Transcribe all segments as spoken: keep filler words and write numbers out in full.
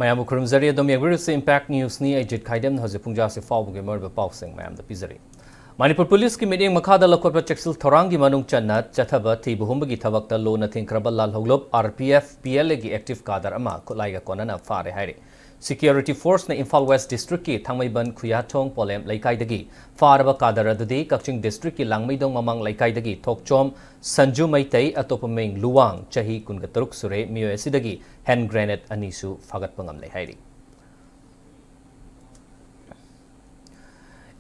ꯃꯌꯥꯝꯕꯨ ꯈꯨꯔꯨꯝꯖꯔꯤ꯫ ꯑꯗꯨꯝ ꯌꯦꯡꯕꯤꯔꯤꯁꯤ ꯏꯝꯄꯦꯛ ꯅ꯭ꯌꯨꯁꯅꯤ꯫ ꯑꯩ ꯖꯤꯠ ꯈꯥꯏꯗꯦꯝꯅ ꯍꯧꯖꯤꯛ ꯄꯨꯡꯖꯥꯁꯤ ꯐꯥꯎꯕꯒꯤ ꯃꯔꯨꯑꯣꯏꯕ ꯄꯥꯎꯁꯤꯡ ꯃꯌꯥꯝꯗ ꯄꯤꯖꯔꯤ꯫ ꯃꯅꯤꯄꯨꯔ ꯄꯨꯂꯤꯁꯀꯤ ꯃꯤꯠꯌꯦꯡ ꯃꯈꯥꯗ ꯂꯧꯈꯠꯄ ꯆꯦꯛꯁꯤꯜ ꯊꯧꯔꯥꯡꯒꯤ ꯃꯅꯨꯡ ꯆꯟꯅ ꯆꯠꯊꯕ ꯊꯤꯕ ꯍꯨꯝꯕꯒꯤ ꯊꯕꯛꯇ ꯂꯨꯅ ꯊꯤꯡꯈ꯭ꯔꯕ ꯂꯥꯜꯍꯧꯂꯨꯞ RPF PLAꯒꯤ ꯑꯦꯛꯇꯤꯚ ꯀꯥꯗꯔ ꯑꯃ ꯈꯨꯠꯂꯥꯏꯒ ꯀꯣꯟꯅꯅ ꯐꯥꯔꯦ ꯍꯥꯏꯔꯤ꯫ ꯁꯤꯀ꯭ꯌꯨꯔꯤꯇꯤ ꯐꯣꯔꯁꯅ ꯏꯝꯐꯥꯜ ꯋꯦꯁ ꯗꯤꯁꯇ꯭ꯔꯤꯛꯀꯤ ꯊꯥꯡꯃꯩꯕꯟ ꯈꯨꯌꯥꯊꯣꯡ ꯄꯣꯂꯦꯝ ꯂꯩꯀꯥꯏꯗꯒꯤ ꯐꯥꯔꯕ ꯀꯥꯗꯔ ꯑꯗꯨꯗꯤ ꯀꯛꯆꯤꯡ ꯗꯤꯁꯇ꯭ꯔꯤꯛꯀꯤ ꯂꯥꯡꯃꯩꯗꯣꯡ ꯃꯃꯥꯡ ꯂꯩꯀꯥꯏꯗꯒꯤ ꯊꯣꯛꯆꯣꯝ ꯁꯟꯖꯨ ꯃꯩꯇꯩ, ꯑꯇꯣꯞꯄ ꯃꯤꯡ ꯂꯨꯋꯥꯡ, ꯆꯍꯤ ꯀꯨꯟꯒ ꯇꯔꯨꯛ ꯁꯨꯔꯦ, ꯃꯤꯑꯣꯏ ꯑꯁꯤꯗꯒꯤ ꯍꯦꯟ ꯒ꯭ꯔꯦꯅꯦꯗ ꯑꯅꯤꯁꯨ ꯐꯥꯒꯠꯄ ꯉꯝꯂꯦ ꯍꯥꯏꯔꯤ꯫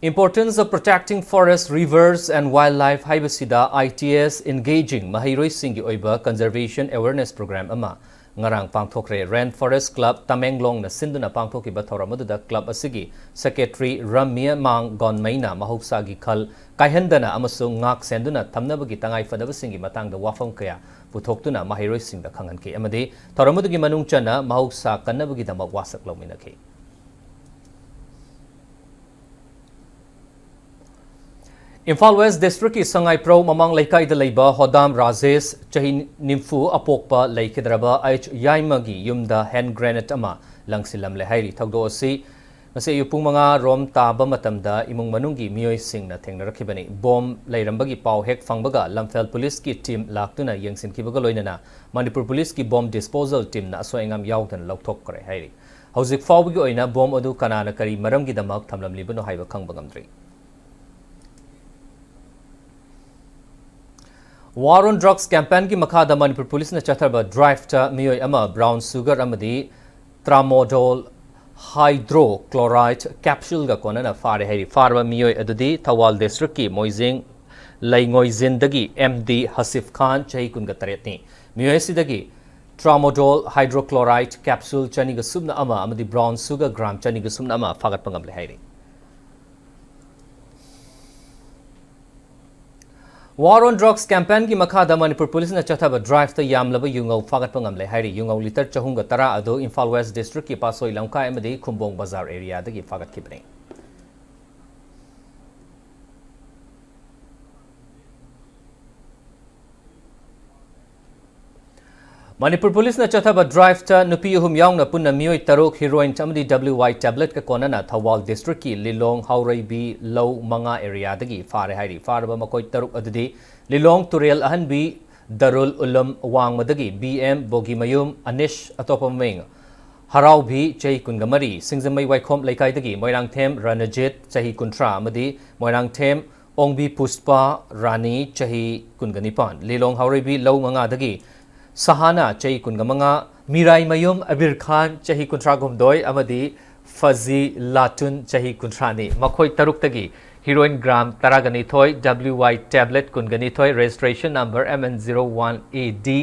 Importance of Protecting Forest, Rivers and Wildlife ꯍꯥꯏꯕꯁꯤꯗ ITS Engaging ꯃꯍꯩꯔꯣꯏꯁꯤꯡꯒꯤ ꯑꯣꯏꯕ Conservation Awareness Program ꯑꯃ ꯉꯔꯥꯡ ꯄꯥꯡꯊꯣꯛꯈ꯭ꯔꯦ꯫ Rain Forest Club ꯇꯃꯦꯡꯂꯣꯡꯅ ꯁꯤꯟꯗꯨꯅ ꯄꯥꯡꯊꯣꯛꯈꯤꯕ ꯊꯧꯔꯝ ꯑꯗꯨꯗ ꯀ꯭ꯂꯕ ꯑꯁꯤꯒꯤ ꯁꯦꯀ꯭ꯔꯦꯇꯔꯤ ꯔꯝꯃꯤꯌ ꯃꯥꯡ ꯒꯣꯟꯃꯩꯅ ꯃꯍꯧꯁꯥꯒꯤ ꯈꯜ ꯀꯥꯏꯍꯟꯗꯅ ꯑꯃꯁꯨꯡ ꯉꯥꯛ ꯁꯦꯟꯗꯨꯅ ꯊꯝꯅꯕꯒꯤ ꯇꯉꯥꯏꯐꯗꯕꯁꯤꯡꯒꯤ ꯃꯇꯥꯡꯗ ꯋꯥꯐꯝ ꯀꯌꯥ ꯄꯨꯊꯣꯛꯇꯨꯅ ꯃꯍꯩꯔꯣꯏꯁꯤꯡꯗ ꯈꯪꯍꯟꯈꯤ ꯑꯃꯗꯤ ꯊꯧꯔꯝ ꯑꯗꯨꯒꯤ ꯃꯅꯨꯡ ꯆꯟꯅ ꯃꯍꯧꯁꯥ ꯀꯟꯅꯕꯒꯤꯗꯃꯛ ꯋꯥꯁꯛ ꯂꯧꯃꯤꯟꯅꯈꯤ꯫ ꯏꯝꯐꯥꯜ ꯋꯦꯁ ꯗꯤꯁꯇ꯭ꯔꯤꯛꯀꯤ ꯁꯉꯥꯏꯄ꯭ꯔꯧ ꯃꯃꯥꯡ ꯂꯩꯀꯥꯏꯗ ꯂꯩꯕ ꯍꯣꯗꯥꯝ ꯔꯥꯖꯦꯁ, ꯆꯍꯤ ꯅꯤꯐꯨ, ꯑꯄꯣꯛꯄ ꯂꯩꯈꯤꯗ꯭ꯔꯕ ꯑꯩꯆ ꯌꯥꯏꯃꯒꯤ ꯌꯨꯝꯗ ꯍꯦꯟ ꯒ꯭ꯔꯦꯅꯦꯗ ꯑꯃ ꯂꯪꯁꯤꯜꯂꯝꯂꯦ ꯍꯥꯏꯔꯤ꯫ ꯊꯧꯗꯣꯛ ꯑꯁꯤ ꯉꯁꯤ ꯑꯌꯨꯛ ꯄꯨꯡ ꯃꯉꯥ ꯔꯣꯝ ꯇꯥꯕ ꯃꯇꯝꯗ ꯏꯃꯨꯡ ꯃꯅꯨꯡꯒꯤ ꯃꯤꯑꯣꯏꯁꯤꯡꯅ ꯊꯦꯡꯅꯔꯛꯈꯤꯕꯅꯤ꯫ ꯕꯣꯝ ꯂꯩꯔꯝꯕꯒꯤ ꯄꯥꯎ ꯍꯦꯛ ꯐꯪꯕꯒ ꯂꯝꯐꯦꯜ ꯄꯨꯂꯤꯁꯀꯤ ꯇꯤꯝ ꯂꯥꯛꯇꯨꯅ ꯌꯦꯡꯁꯤꯟꯈꯤꯕꯒ ꯂꯣꯏꯅꯅ ꯃꯅꯤꯄꯨꯔ ꯄꯨꯂꯤꯁꯀꯤ ꯕꯣꯝ ꯗꯤꯁꯄꯣꯖꯦꯜ ꯇꯤꯝꯅ ꯑꯁꯣꯏ ꯑꯉꯥꯝ ꯌꯥꯎꯗꯅ ꯂꯧꯊꯣꯛꯈ꯭ꯔꯦ ꯍꯥꯏꯔꯤ꯫ ꯍꯧꯖꯤꯛ ꯐꯥꯎꯕꯒꯤ ꯑꯣꯏꯅ ꯕꯣꯝ ꯑꯗꯨ ꯀꯅꯥꯅ ꯀꯔꯤ ꯃꯔꯝꯒꯤꯗꯃꯛ ꯊꯝꯂꯝꯂꯤꯕꯅꯣ ꯍꯥꯏꯕ ꯈꯪꯕ ꯉꯝꯗ꯭ꯔꯤ꯫ War on Drugs campaignꯒꯤ ꯃꯈꯥꯗ ꯃꯅꯤꯄꯨꯔ ꯄꯨꯂꯤꯁꯅ ꯆꯠꯊꯕ ꯗ꯭ꯔꯥꯏꯚꯇ ꯃꯤꯑꯣꯏ ꯑꯃ ꯕ꯭ꯔꯥꯎꯟ ꯁꯨꯒꯔ ꯑꯃꯗꯤ ꯇ꯭ꯔꯥꯃꯣꯗꯣꯜ ꯍꯥꯏꯗ꯭ꯔꯣꯀ꯭ꯂꯣꯔꯥꯏꯗ ꯀꯦꯞꯁꯨꯜꯒ ꯀꯣꯟꯅꯅ ꯐꯥꯔꯦ ꯍꯥꯏꯔꯤ꯫ ꯐꯥꯔꯕ ꯃꯤꯑꯣꯏ ꯑꯗꯨꯗꯤ ꯊꯧꯕꯥꯜ ꯗꯤꯁꯇ꯭ꯔꯤꯛꯀꯤ ꯃꯣꯏꯖꯤꯡ ꯂꯩꯉꯣꯏꯖꯤꯟꯗꯒꯤ ꯑꯦꯝ ꯗꯤ ꯍꯁꯤꯐ ꯈꯥꯟ, ꯆꯍꯤ ꯀꯨꯟꯒ ꯇꯔꯦꯠꯅꯤ꯫ ꯃꯤꯑꯣꯏ ꯑꯁꯤꯗꯒꯤ ꯇ꯭ꯔꯥꯃꯣꯗꯣꯜ ꯍꯥꯏꯗ꯭ꯔꯣꯀ꯭ꯂꯣꯔꯥꯏꯗ ꯀꯦꯞꯁꯨꯜ ꯆꯅꯤꯒ ꯁꯨꯞꯅ ꯑꯃ ꯑꯃꯗꯤ ꯕ꯭ꯔꯥꯎꯟ ꯁꯨꯒꯔ ꯒ꯭ꯔꯥꯝ ꯆꯅꯤꯒ ꯁꯨꯞꯅ ꯑꯃ ꯐꯥꯒꯠꯄ ꯉꯝꯂꯦ ꯍꯥꯏꯔꯤ꯫ War on Drugs campaignꯒꯤ ꯃꯈꯥꯗ ꯃꯅꯤꯄꯨꯔ ꯄꯨꯂꯤꯁꯅ ꯆꯠꯊꯕ ꯗ꯭ꯔꯥꯏꯚꯇ ꯌꯥꯝꯂꯕ ꯌꯨꯉꯧ ꯐꯥꯒꯠꯄ ꯉꯝꯂꯦ ꯍꯥꯏꯔꯤ꯫ ꯌꯨꯉꯧ ꯂꯤꯇꯔ ꯆꯍꯨꯝꯒ ꯇꯔꯥ ꯑꯗꯨ ꯏꯝꯐꯥꯜ ꯋꯦꯁ ꯗꯤꯁꯇ꯭ꯔꯤꯛꯀꯤ ꯄꯥꯠꯁꯣꯏ ꯂꯝꯈꯥꯏ ꯑꯃꯗꯤ ꯈꯨꯝꯕꯣꯡ ꯕꯖꯥꯔ ꯑꯦꯔꯤꯌꯥꯗꯒꯤ ꯐꯥꯒꯠꯈꯤꯕꯅꯤ꯫ ꯃꯅꯤꯄꯨꯔ ꯄꯨꯂꯤꯁꯅ ꯆꯠꯊꯕ ꯗ꯭ꯔꯥꯏꯚꯇ ꯅꯨꯄꯤ ꯑꯍꯨꯝ ꯌꯥꯎꯅ ꯄꯨꯟꯅ ꯃꯤꯑꯣꯏ ꯇꯔꯨꯛ ꯍꯤꯔꯣꯏꯟ ꯑꯃꯗꯤ W Y tabletꯀ ꯀꯣꯟꯅꯅ ꯊꯧꯕꯥꯜ ꯗꯤꯁꯇ꯭ꯔꯤꯛꯀꯤ ꯂꯤꯂꯣꯡ ꯍꯥꯎꯔꯩꯕꯤ ꯂꯧ ꯃꯉꯥ ꯑꯦꯔꯤꯌꯥꯗꯒꯤ ꯐꯥꯔꯦ ꯍꯥꯏꯔꯤ꯫ ꯐꯥꯔꯕ ꯃꯈꯣꯏ ꯇꯔꯨꯛ ꯑꯗꯨꯗꯤ ꯂꯤꯂꯣꯡ ꯇꯨꯔꯦꯜ ꯑꯍꯟꯕꯤ ꯗꯔꯨꯜ ꯎꯂꯨꯝ ꯋꯥꯡꯃꯗꯒꯤ B M ꯕꯣꯒꯤꯃꯌꯨꯝ ꯑꯅꯤꯁ, ꯑꯇꯣꯞꯄ ꯃꯃꯤꯡ ꯍꯔꯥꯎꯕꯤ, ꯆꯍꯤ ꯀꯨꯟꯒ ꯃꯔꯤ, ꯁꯤꯡꯖꯃꯩ ꯋꯥꯏꯈꯣꯝ ꯂꯩꯀꯥꯏꯗꯒꯤ ꯃꯣꯏꯔꯥꯡꯊꯦꯝ ꯔꯅꯖꯤꯠ, ꯆꯍꯤ ꯀꯨꯟꯊ꯭ꯔꯥ, ꯑꯃꯗꯤ ꯃꯣꯏꯔꯥꯡꯊꯦꯝ ꯑꯣꯡꯕꯤ ꯄꯨꯁꯄꯥ ꯔꯥꯅꯤ, ꯆꯍꯤ ꯀꯨꯟꯒ ꯅꯤꯄꯥꯟ꯫ ꯂꯤꯂꯣꯡ ꯍꯥꯎꯔꯩꯕꯤ ꯂꯧ ꯃꯉꯥꯗꯒꯤ ꯁꯍꯥꯅꯥ, ꯆꯍꯤ ꯀꯨꯟꯒ ꯃꯉꯥ, ꯃꯤꯔꯥꯏꯃꯌꯨꯝ ꯑꯕꯤꯔ ꯈꯥꯟ, ꯆꯍꯤ ꯀꯨꯟꯊ꯭ꯔꯥ ꯍꯨꯝꯗꯣꯏ, ꯑꯃꯗꯤ ꯐꯖꯤ ꯂꯥꯇꯨꯟ, ꯆꯍꯤ ꯀꯨꯟꯊ꯭ꯔꯥꯅꯤ꯫ ꯃꯈꯣꯏ ꯇꯔꯨꯛꯇꯒꯤ ꯍꯤꯔꯣꯏꯟ gram ꯇꯔꯥꯒ ꯅꯤꯊꯣꯏ, W Y tablet ꯀꯨꯟꯒ ꯅꯤꯊꯣꯏ, registration number M N zero one A D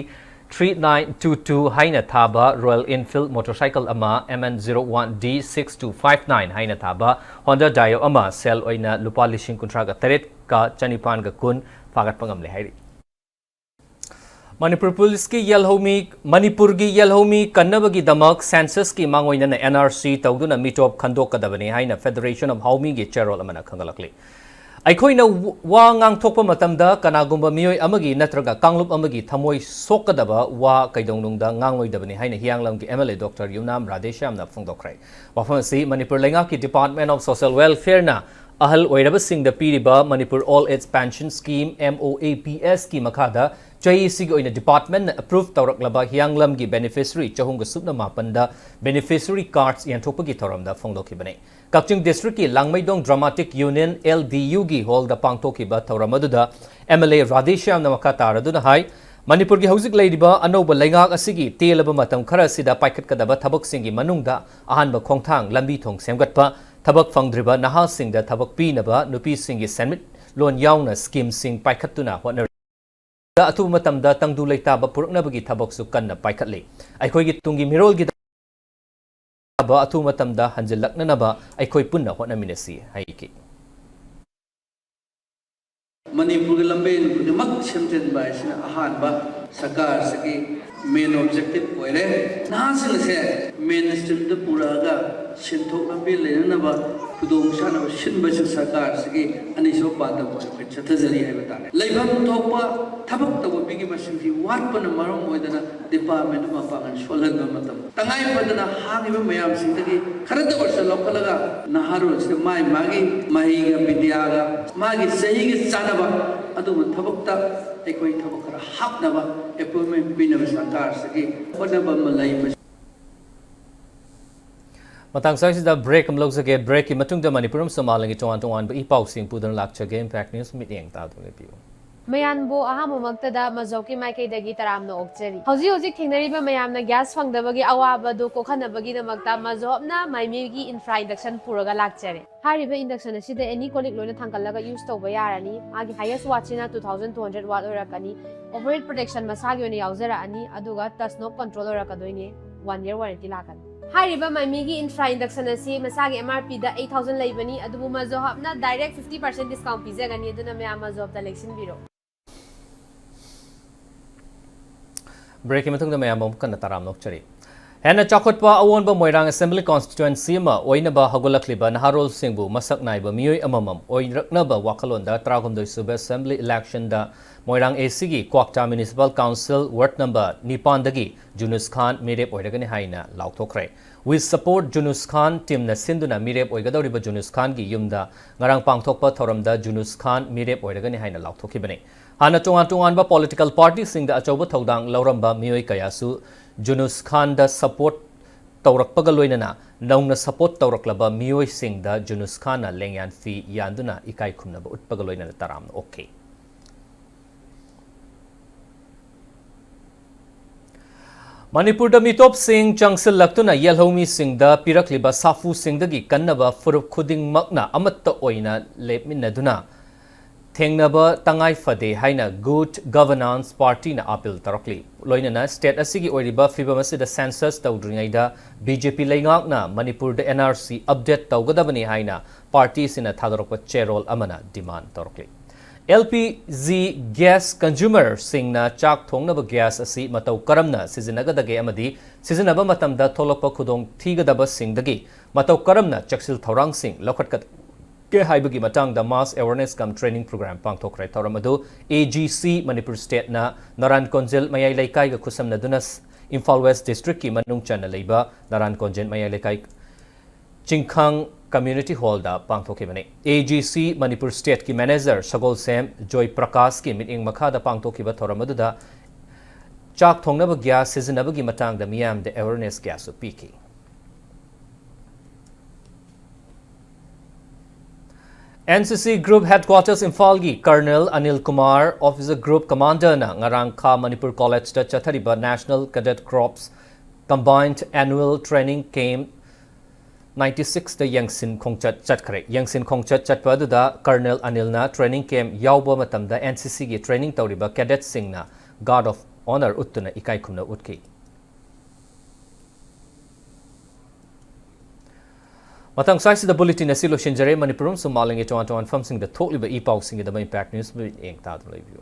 three nine two two ꯍꯥꯏꯅ ꯊꯥꯕ Royal Enfield motorcycle ꯑꯃ, M N zero one D six two five nine ꯍꯥꯏꯅ ꯊꯥꯕ Honda Dio ꯑꯃ, ꯁꯦꯜ ꯑꯣꯏꯅ ꯂꯨꯄꯥ ꯂꯤꯁꯤꯡ ꯀꯨꯟꯊ꯭ꯔꯥꯒ ꯇꯔꯦꯠꯀ ꯆꯅꯤꯄꯥꯟꯒ ꯀꯨꯟ ꯐꯥꯒꯠꯄ ꯉꯝꯂꯦ ꯍꯥꯏꯔꯤ꯫ ꯃꯅꯤꯄꯨꯔ ꯄꯨꯂꯤꯁꯀꯤ ꯌꯦꯜꯍꯧꯃꯤ, ꯃꯅꯤꯄꯨꯔꯒꯤ ꯌꯦꯜꯍꯧꯃꯤ ꯀꯟꯅꯕꯒꯤꯗꯃꯛ censusꯀꯤ ꯃꯥꯡꯑꯣꯏꯅꯅ N R C ꯇꯧꯗꯨꯅ ꯃꯤꯇꯣꯞ ꯈꯟꯗꯣꯛꯀꯗꯕꯅꯤ ꯍꯥꯏꯅ Federation of Haomiꯒꯤ ꯆꯦꯔꯣꯜ ꯑꯃꯅ ꯈꯪꯒꯠꯂꯛꯂꯤ꯫ ꯑꯩꯈꯣꯏꯅ ꯋ-, ꯋꯥ ꯉꯥꯡꯊꯣꯛꯄ ꯃꯇꯝꯗ ꯀꯅꯥꯒꯨꯝꯕ ꯃꯤꯑꯣꯏ ꯑꯃꯒꯤ ꯅꯠꯇ꯭ꯔꯒ ꯀꯥꯡꯂꯨꯞ ꯑꯃꯒꯤ ꯊꯃꯣꯏ ꯁꯣꯛꯀꯗꯕ ꯋꯥ ꯀꯩꯗꯧꯅꯨꯡꯗ ꯉꯥꯡꯂꯣꯏꯗꯕꯅꯤ ꯍꯥꯏꯅ ꯍꯤꯌꯥꯡꯂꯝꯒꯤ M L A Doctor ꯌꯨꯝꯅꯥꯝ ꯔꯥꯙꯦꯁ꯭ꯌꯥꯝꯅ ꯐꯣꯡꯗꯣꯛꯈ꯭ꯔꯦ꯫ ꯋꯥꯐꯝ ꯑꯁꯤ ꯃꯅꯤꯄꯨꯔ ꯂꯩꯉꯥꯛꯀꯤ Department of Social Welfareꯅ ꯑꯍꯜ ꯑꯣꯏꯔꯕꯁꯤꯡꯗ ꯄꯤꯔꯤꯕ Manipur Old Age Pension Scheme, M O A P Sꯀꯤ ꯃꯈꯥꯗ ꯆꯍꯤꯁꯤꯒꯤ ꯑꯣꯏꯅ departmentꯅ approve ꯇꯧꯔꯛꯂꯕ ꯍꯤꯌꯥꯡꯂꯝꯒꯤ beneficiary ꯆꯍꯨꯝꯒ ꯁꯨꯞꯅ ꯃꯥꯄꯟꯗ beneficiary cards ꯌꯦꯟꯊꯣꯛꯄꯒꯤ ꯊꯧꯔꯝꯗ ꯐꯣꯡꯗꯣꯛꯈꯤꯕꯅꯤ꯫ ꯀꯛꯆꯤꯡ districtꯀꯤ ꯂꯥꯡꯃꯩꯗꯣꯡ Dramatic Union, L D Uꯒꯤ hallꯗ ꯄꯥꯡꯊꯣꯛꯈꯤꯕ ꯊꯧꯔꯝ ꯑꯗꯨꯗ M L A ꯔꯥꯙꯦꯁ꯭ꯌꯥꯝꯅ ꯃꯈꯥ ꯇꯥꯔꯗꯨꯅ ꯍꯥꯏ, ꯃꯅꯤꯄꯨꯔꯒꯤ ꯍꯧꯖꯤꯛ ꯂꯩꯔꯤꯕ ꯑꯅꯧꯕ ꯂꯩꯉꯥꯛ ꯑꯁꯤꯒꯤ ꯇꯦꯜꯂꯕ ꯃꯇꯝ ꯈꯔ ꯑꯁꯤꯗ ꯄꯥꯏꯈꯠꯀꯗꯕ ꯊꯕꯛꯁꯤꯡꯒꯤ ꯃꯅꯨꯡꯗ ꯑꯍꯥꯟꯕ ꯈꯣꯡꯊꯥꯡ ꯂꯝꯕꯤ ꯊꯣꯡ ꯁꯦꯝꯒꯠꯄ, ꯊꯕꯛ ꯐꯪꯗ꯭ꯔꯤꯕ ꯅꯍꯥꯁꯤꯡꯗ ꯊꯕꯛ ꯄꯤꯅꯕ, ꯅꯨꯄꯤꯁꯤꯡꯒꯤ ꯁꯦꯟꯃꯤꯠꯂꯣꯟ ꯌꯥꯎꯅ schemeꯁꯤꯡ ꯄꯥꯏꯈꯠꯇꯨꯅ ꯍꯣꯠꯅꯔꯤ꯫ ꯑꯊꯨꯕ ꯃꯇꯝꯗ ꯇꯪꯗꯨ ꯂꯩꯇꯥꯕ ꯄꯨꯔꯛꯅꯕꯒꯤ ꯊꯕꯛꯁꯨ ꯀꯟꯅ ꯄꯥꯏꯈꯠꯂꯤ꯫ ꯑꯩꯈꯣꯏꯒꯤ ꯇꯨꯡꯒꯤ ꯃꯤꯔꯣꯜꯒꯤꯗꯃꯛ ꯑꯊꯨꯕ ꯃꯇꯝꯗ ꯍꯟꯖꯤꯜꯂꯛꯅꯅꯕ ꯑꯩꯈꯣꯏ ꯄꯨꯟꯅ ꯍꯣꯠꯅꯃꯤꯟꯅꯁꯤ ꯍꯥꯏꯈꯤ꯫ ꯃꯅꯤꯄꯨꯔꯒꯤ ꯂꯝꯕꯦꯟ ꯈꯨꯗꯤꯡꯃꯛ ꯁꯦꯝꯖꯤꯟꯕ ꯍꯥꯏꯁꯤꯅ ꯑꯍꯥꯟꯕ ꯁꯔꯀꯥꯔꯁꯤꯒꯤ main objective ꯑꯣꯏꯔꯦ꯫ ꯅꯍꯥꯁꯤꯡ ꯑꯁꯦ mainstreamꯗ ꯄꯨꯔꯛꯑꯒ ꯁꯦꯟꯊꯣꯛ ꯂꯝꯕꯤ ꯂꯩꯅꯅꯕ ꯈꯨꯗꯣꯡ ꯆꯥꯅꯕ ꯁꯤꯟꯕꯁꯤ ꯁꯔꯀꯥꯔꯁꯤꯒꯤ ꯑꯅꯤꯁꯨꯕ ꯄꯥꯟꯗꯝ ꯑꯣꯏꯅ ꯑꯩꯈꯣꯏ ꯆꯠꯊꯖꯔꯤ ꯍꯥꯏꯕ ꯇꯥꯔꯦ꯫ ꯂꯩꯐꯝ ꯊꯣꯛꯄ ꯊꯕꯛ ꯇꯧꯕ ꯃꯤꯒꯤ ꯃꯁꯤꯡꯁꯤ ꯋꯥꯠꯄꯅ ꯃꯔꯝ ꯑꯣꯏꯗꯅ ꯗꯤꯄꯥꯔꯠꯃꯦꯟ ꯑꯃ ꯃꯄꯥꯡꯒꯜ ꯁꯣꯜꯍꯟꯕ ꯃꯇꯝ, ꯇꯉꯥꯏ ꯐꯗꯅ ꯍꯥꯡꯉꯤꯕ ꯃꯌꯥꯝꯁꯤꯡꯗꯒꯤ ꯈꯔꯇ ꯑꯣꯏꯔꯁꯨ ꯂꯧꯈꯠꯂꯒ ꯅꯍꯥꯔꯣꯜꯁꯤꯗ ꯃꯥꯒꯤ ꯃꯥꯒꯤ ꯃꯍꯩꯒ ꯕꯤꯗ꯭ꯌꯥꯒ ꯃꯥꯒꯤ ꯆꯍꯤꯒ ꯆꯥꯟꯅꯕ ꯑꯗꯨꯒꯨꯝꯕ ꯊꯕꯛꯇ ꯑꯩꯈꯣꯏ ꯊꯕꯛ ꯈꯔ ꯍꯥꯞꯅꯕ ꯑꯦꯄꯣꯏꯟꯃꯦꯟ ꯄꯤꯅꯕ ꯁꯔꯀꯥꯔꯁꯤꯒꯤ ꯍꯣꯠꯅꯕ ꯑꯃ ꯂꯩ꯫ ꯃꯇꯥꯡ ꯆꯥꯁꯤꯗ ꯕ꯭ꯔꯦꯛ ꯑꯃ ꯂꯧꯖꯒꯦ꯫ ꯕ꯭ꯔꯦꯛꯀꯤ ꯃꯇꯨꯡꯗ ꯃꯅꯤꯄꯨꯔ ꯑꯃꯁꯨꯡ ꯃꯥꯂꯦꯝꯒꯤ ꯇꯣꯉꯥꯟ ꯇꯣꯉꯥꯟꯕ ꯏ ꯄꯥꯎꯁꯤꯡ ꯄꯨꯗꯨꯅ ꯂꯥꯛꯆꯒꯦ꯫ ꯏꯝꯄꯦꯛ ꯅ꯭ꯌꯨꯁ ꯃꯤꯠꯌꯦꯡ ꯇꯥꯗꯨꯅ ꯂꯩꯕꯤꯌꯨ꯫ ꯃꯌꯥꯝꯕꯨ ꯑꯍꯥꯟꯕꯃꯛꯇꯗ ꯃꯖꯣꯞꯀꯤ ꯃꯥꯏꯀꯩꯗꯒꯤ ꯇꯔꯥꯝꯅ ꯑꯣꯛꯆꯔꯤ꯫ ꯍꯧꯖꯤꯛ ꯍꯧꯖꯤꯛ ꯊꯦꯡꯅꯔꯤꯕ ꯃꯌꯥꯝꯅ ꯒ꯭ꯌꯥꯁ ꯐꯪꯗꯕꯒꯤ ꯑꯋꯥꯕꯗꯨ ꯀꯣꯛꯍꯟꯅꯕꯒꯤꯗꯃꯛꯇ ꯃꯖꯣꯞꯅ ꯃꯥꯏꯃꯤꯒꯤ ꯏꯟꯐ꯭ꯔꯥ ꯏꯟꯗꯛꯁꯟ ꯄꯨꯔꯒ ꯂꯥꯛꯆꯔꯦ꯫ ꯍꯥꯏꯔꯤꯕ ꯏꯟꯗꯛꯁꯟ ꯑꯁꯤꯗ ꯑꯦꯅꯤ ꯀꯣꯜ ꯂꯤꯛ ꯂꯣꯏꯅ ꯊꯥꯡꯒꯠꯂꯒ ꯌꯨꯁ ꯇꯧꯕ ꯌꯥꯔꯅꯤ꯫ ꯃꯥꯒꯤ ꯍꯥꯏꯌꯦꯁ ꯋꯥꯠꯁꯤꯅ two thousand two hundred watt ꯑꯣꯏꯔꯛꯀꯅꯤ꯫ ꯑꯣꯚꯔꯍꯤꯠ ꯄ꯭ꯔꯣꯇꯦꯛꯁꯟ ꯃꯁꯥꯒꯤ ꯑꯣꯏꯅ ꯌꯥꯎꯖꯔꯛꯑꯅꯤ, ꯑꯗꯨꯒ ꯇꯁ ꯅꯣꯞ ꯀꯟꯇ꯭ꯔꯣꯜ ꯑꯣꯏꯔꯛꯀꯗꯣꯏꯅꯤ꯫ One year warranty ꯂꯥꯛꯀꯅꯤ꯫ ꯍꯥꯏꯔꯤꯕ ꯃꯥꯏꯃꯤꯒꯤ ꯏꯟꯐ꯭ꯔꯥ ꯏꯟꯗꯛꯁꯟ ꯑꯁꯤ ꯃꯁꯥꯒꯤ M R P ꯗ eight thousand ꯂꯩꯕꯅꯤ, ꯑꯗꯨꯕꯨ ꯃꯖꯣꯍꯕꯅ direct fifty percent discount ꯄꯤꯖꯒꯅꯤ, ꯑꯗꯨꯅ ꯃꯌꯥꯝ ꯃꯖꯣꯍꯕꯇ ꯂꯩꯁꯤꯟꯕꯤꯔꯣ꯫ ꯕ꯭ꯔꯦꯛꯀꯤ ꯃꯇꯨꯡꯗ ꯃꯌꯥꯝ ꯑꯃꯨꯛ ꯀꯟꯅ ꯇꯔꯥꯝꯅ ꯑꯣꯛꯆꯔꯤ꯫ ꯍꯦꯟꯅ ꯆꯥꯎꯈꯠꯄ ꯑꯑꯣꯟꯕ ꯃꯣꯏꯔꯥꯡ ꯑꯦꯁꯦꯝꯕ꯭ꯂꯤ ꯀꯣꯟꯁꯇꯤꯇ꯭ꯋꯦꯟꯁꯤ ꯑꯃ ꯑꯣꯏꯅꯕ ꯍꯧꯒꯠꯂꯛꯂꯤꯕ ꯅꯍꯥꯔꯣꯜꯁꯤꯡꯕꯨ ꯃꯁꯛ ꯅꯥꯏꯕ ꯃꯤꯑꯣꯏ ꯑꯃꯃꯝ ꯑꯣꯏꯔꯛꯅꯕ ꯋꯥꯈꯜꯂꯣꯟꯗ ꯇꯔꯥꯍꯨꯝꯗꯣꯏ ꯁꯨꯕ ꯑꯦꯁꯦꯝꯕ꯭ꯂꯤ ꯏꯂꯦꯛꯁꯟꯗ ꯃꯣꯏꯔꯥꯡ A C ꯒꯤ ꯀ꯭ꯋꯥꯛꯇꯥ ꯃ꯭ꯌꯨꯅꯤꯁꯤꯄꯥꯜ ꯀꯥꯎꯟꯁꯤꯜ ꯋꯥꯔꯗ ꯅꯝꯕꯔ ꯅꯤꯄꯥꯟꯗꯒꯤ ꯖꯨꯅꯨꯁ ꯈꯥꯟ ꯃꯤꯔꯦꯞ ꯑꯣꯏꯔꯒꯅꯤ ꯍꯥꯏꯅ ꯂꯥꯎꯊꯣꯛꯈ꯭ꯔꯦ꯫ We Support Junus Khan ꯇꯤꯝꯅ ꯁꯤꯟꯗꯨꯅ ꯃꯤꯔꯦꯞ ꯑꯣꯏꯒꯗꯧꯔꯤꯕ ꯖꯨꯅꯨꯁ ꯈꯥꯟꯒꯤ ꯌꯨꯝꯗ ꯉꯔꯥꯡ ꯄꯥꯡꯊꯣꯛꯄ ꯊꯧꯔꯝꯗ ꯖꯨꯅꯨꯁ ꯈꯥꯟ ꯃꯤꯔꯦꯞ ꯑꯣꯏꯔꯒꯅꯤ ꯍꯥꯏꯅ ꯂꯥꯎꯊꯣꯛꯈꯤꯕꯅꯤ꯫ ꯍꯥꯟꯅ ꯇꯣꯉꯥꯟ ꯇꯣꯉꯥꯟꯕ ꯄꯣꯂꯤꯇꯤꯀꯦꯜ ꯄꯥꯔꯇꯤꯁꯤꯡꯗ ꯑꯆꯧꯕ ꯊꯧꯗꯥꯡ ꯂꯧꯔꯝꯕ ꯃꯤꯑꯣꯏ ꯀꯌꯥꯁꯨ ꯖꯨꯅꯨꯁ ꯈꯥꯟꯗ ꯁꯄꯣꯔꯠ ꯇꯧꯔꯛꯄꯒ ꯂꯣꯏꯅꯅ ꯅꯧꯅ ꯁꯄꯣꯔꯠ ꯇꯧꯔꯛꯂꯕ ꯃꯤꯑꯣꯏꯁꯤꯡꯗ ꯖꯨꯅꯨꯁ ꯈꯥꯟꯅ ꯂꯦꯡꯌꯥꯟ ꯐꯤ ꯌꯥꯟꯗꯨꯅ ꯏꯀꯥꯏ ꯈꯨꯝꯅꯕ ꯎꯠꯄꯒ ꯂꯣꯏꯅꯅ ꯇꯔꯥꯝꯅ ꯑꯣꯛꯈꯤ꯫ ꯃꯅꯤꯄꯨꯔꯗ ꯃꯤꯇꯣꯞꯁꯤꯡ ꯆꯪꯁꯤꯜꯂꯛꯇꯨꯅ ꯌꯦꯜꯍꯧꯃꯤꯁꯤꯡꯗ ꯄꯤꯔꯛꯂꯤꯕ ꯁꯥꯐꯨꯁꯤꯡꯗꯒꯤ ꯀꯟꯅꯕ ꯐꯨꯔꯨꯞ ꯈꯨꯗꯤꯡꯃꯛꯅ ꯑꯃꯠꯇ ꯑꯣꯏꯅ ꯂꯦꯞꯃꯤꯟꯅꯗꯨꯅ ꯊꯦꯡꯅꯕ ꯇꯉꯥꯏ ꯐꯗꯦ ꯍꯥꯏꯅ ꯒꯨꯗ ꯒꯚꯔꯅꯥꯟꯁ ꯄꯥꯔꯇꯤꯅ ꯑꯥꯄꯤꯜ ꯇꯧꯔꯛꯂꯤ꯫ ꯂꯣꯏꯅꯅ ꯁ꯭ꯇꯦꯠ ꯑꯁꯤꯒꯤ ꯑꯣꯏꯔꯤꯕ ꯐꯤꯕꯝ ꯑꯁꯤꯗ ꯁꯦꯟꯁꯁ ꯇꯧꯗ꯭ꯔꯤꯉꯩꯗ B J P ꯂꯩꯉꯥꯛꯅ ꯃꯅꯤꯄꯨꯔꯗ N R C ꯑꯞꯗꯦꯠ ꯇꯧꯒꯗꯕꯅꯤ ꯍꯥꯏꯅ ꯄꯥꯔꯇꯤ ꯑꯁꯤꯅ ꯊꯥꯗꯣꯔꯛꯄ ꯆꯦꯔꯣꯜ ꯑꯃꯅ ꯗꯤꯃꯥꯟ ꯇꯧꯔꯛꯂꯤ꯫ L P G gas consumerꯁꯤꯡꯅ ꯆꯥꯛ ꯊꯣꯡꯅꯕ gas ꯑꯁꯤ ꯃꯇꯧ ꯀꯔꯝꯅ ꯁꯤꯖꯤꯟꯅꯒꯗꯒꯦ ꯑꯃꯗꯤ ꯁꯤꯖꯤꯟꯅꯕ ꯃꯇꯝꯗ ꯊꯣꯛꯂꯛꯄ ꯈꯨꯗꯣꯡꯊꯤꯒꯗꯕꯁꯤꯡꯗꯒꯤ ꯃꯇꯧ ꯀꯔꯝꯅ ꯆꯦꯛꯁꯤꯜ ꯊꯧꯔꯥꯡꯁꯤꯡ ꯂꯧꯈꯠꯀꯗꯒꯦ ꯍꯥꯏꯕꯒꯤ ꯃꯇꯥꯡꯗ mass awareness cum training program ꯄꯥꯡꯊꯣꯛꯈ꯭ꯔꯦ꯫ ꯊꯧꯔꯝ ꯑꯗꯨ A G C ꯃꯅꯤꯄꯨꯔ stateꯅ ꯅꯔꯥꯟ ꯀꯣꯟꯖꯦꯜ ꯃꯌꯥꯏ ꯂꯩꯀꯥꯏꯒ ꯈꯨꯠꯁꯝꯅꯗꯨꯅ ꯏꯝꯐꯥꯜ West districtꯀꯤ ꯃꯅꯨꯡ ꯆꯟꯅ ꯂꯩꯕ ꯅꯔꯥꯟ ꯀꯣꯟꯖꯦꯜ ꯃꯌꯥꯏ ꯂꯩꯀꯥꯏ ꯆꯤꯡꯈꯥꯡ community hallꯗ ꯄꯥꯡꯊꯣꯛꯈꯤꯕꯅꯤ꯫ A G C Manipur stateꯀꯤ manager ꯁꯒꯣꯜꯁꯦꯝ ꯖꯣꯏ ꯄ꯭ꯔꯀꯥꯁꯀꯤ ꯃꯤꯠꯌꯦꯡ ꯃꯈꯥꯗ ꯄꯥꯡꯊꯣꯛꯈꯤꯕ ꯊꯧꯔꯝ ꯑꯗꯨꯗ ꯆꯥꯛ ꯊꯣꯡꯅꯕ gas ꯁꯤꯖꯤꯟꯅꯕꯒꯤ ꯃꯇꯥꯡꯗ ꯃꯤꯌꯥꯝꯗ awareness ꯀꯌꯥꯁꯨ ꯄꯤꯈꯤ꯫ N C C group headquarters ꯏꯝꯐꯥꯜꯒꯤ Colonel Anil Kumar, officer group commanderꯅ ꯉꯔꯥꯡ ꯈꯥ ꯃꯅꯤꯄꯨꯔ Collegeꯇ ꯆꯠꯊꯔꯤꯕ National Cadet Corps Combined Annual Training Camp ninety sixꯇ ꯌꯦꯡꯁꯤꯟ ꯈꯣꯡꯆꯠ ꯆꯠꯈ꯭ꯔꯦ꯫ ꯌꯦꯡꯁꯤꯟ ꯈꯣꯡꯆꯠ ꯆꯠꯄ ꯑꯗꯨꯗ Colonel Anilꯅ training camp ꯌꯥꯎꯕ ꯃꯇꯝꯗ N C Cꯒꯤ training ꯇꯧꯔꯤꯕ cadetꯁꯤꯡꯅ guard of honour ꯎꯠꯇꯨꯅ ꯏꯀꯥꯏ ꯈꯨꯝꯅꯕ ꯎꯠꯈꯤ꯫ ꯃꯇꯥꯡ ꯁ꯭ꯋꯥꯏꯁꯤꯗ bulletin ꯑꯁꯤ ꯂꯣꯏꯁꯤꯟꯖꯔꯦ꯫ ꯃꯅꯤꯄꯨꯔ ꯑꯃꯁꯨꯡ ꯃꯥꯂꯦꯝꯒꯤ ꯇꯣꯉꯥꯟ ꯇꯣꯉꯥꯟꯕ ꯃꯐꯝꯁꯤꯡꯗ ꯊꯣꯛꯂꯤꯕ ꯏ ꯄꯥꯎꯁꯤꯡꯒꯤꯗꯃꯛ Impact Newsꯕꯨ ꯌꯦꯡ ꯇꯥꯗꯨꯅ ꯂꯩꯕꯤꯌꯨ꯫